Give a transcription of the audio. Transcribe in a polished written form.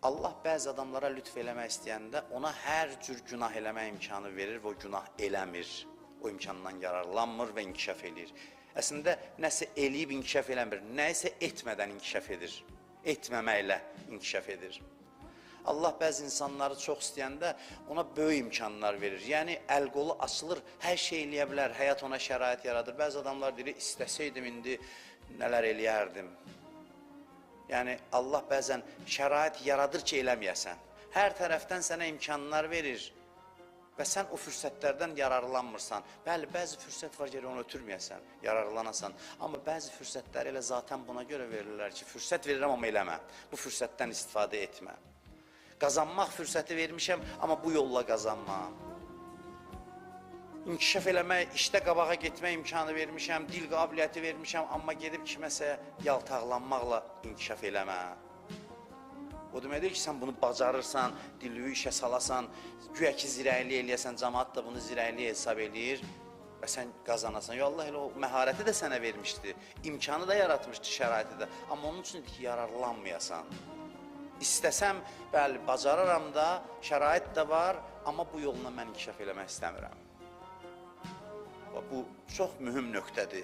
Allah bəzi adamlara lütf eləmək istəyəndə ona hər cür günah eləmək imkanı verir və o günah eləmir. O imkandan yararlanmır və inkişaf eləyir. Əslində, nəsə eləyib inkişaf eləmir, nəyisə etmədən inkişaf edir. Etməməklə inkişaf edir. Allah bəzi insanları çox istəyəndə ona böyük imkanlar verir. Yəni, əl-qolu açılır, hər şey eləyə bilər, həyat ona şərait yaradır. Bəzi adamlar deyir, istəsəydim indi nələr eləyərdim. Yəni, Allah bəzən şərait yaradır ki, eləməyəsən. Hər tərəfdən sənə imkanlar verir və sən o fürsətlərdən yararlanmırsan. Bəli, bəzi fürsət var, gərək onu ötürməyəsən, yararlanasan. Amma bəzi fürsətləri elə zaten buna görə verirlər ki, fürsət verirəm, amma eləmə. Bu fürsətdən istifadə etmə. Qazanmaq fürsəti vermişəm, amma bu yolla qazanma. İnkişaf eləmək, işdə qabağa getmək imkanı vermişəm, dil qabiliyyəti vermişəm, amma gedib kiməsə yaltaqlanmaqla inkişaf eləmə. O demək deyil ki, sən bunu bacarırsan, dilini işə salasan, güya ki zirəklik eləyəsən, cəmaat da bunu zirəklik hesab eləyir və sən qazanasan. Yox, Allah elə o məharəti də sənə vermişdi, imkanı da yaratmışdı, şəraiti də. Amma onun üçün ki, yararlanmayasan. İstəsəm, bəli, bacararam da, şərait də var, amma bu yolla mən inkişaf eləmək istəmirəm. Bu çox mühüm nöqtədir.